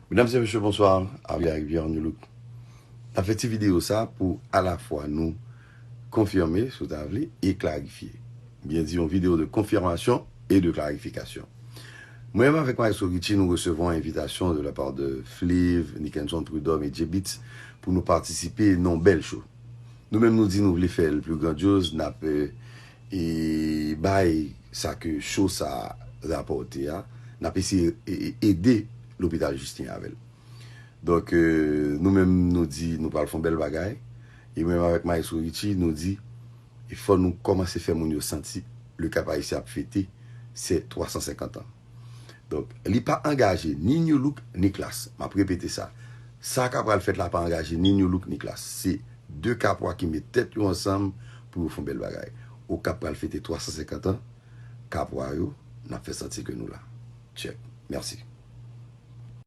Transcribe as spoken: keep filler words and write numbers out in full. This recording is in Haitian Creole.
Mesdames et messieurs, bonsoir. Avi Larivière, New Look. N ap fè ti videyo sa pou alafwa nou konfime, si w ta vle, e klarifye. Byen di, yon videyo de konfimasyon e de klarifikasyon. Mwen menm avèk Maestro Richie, nou resevwa yon envitasyon de la part de Fliv, Nickenson Prud'homme e J-Beatz pou nou patisipe nan yon bèl show. Nou menm nou di nou vle fè l pli grandyoz, n ap e, e bay sa ke show sa rapòte a, n ap eseye e, e, ede lopital Jistin avè l. Donk, e, nou menm nou di nou pral fè yon bèl bagay. E mwen menm avèk Maestro Richie, nou di e fò nou kòmanse fè moun yo santi Le Cap Haïtien ap fete se twa san senkant an. Donk, li pa angaje ni New Look ni Klass. M ap repete sa. Sa k ap pral fèt la pa angaje ni New Look ni Klass. Se de Kapwa ki met tèt yo ansanm pou yo fè yon bèl bagay. Okap pral fete twa san senkant an. Kapwa yo, n ap fè santi ke nou la. Check. Mèsi.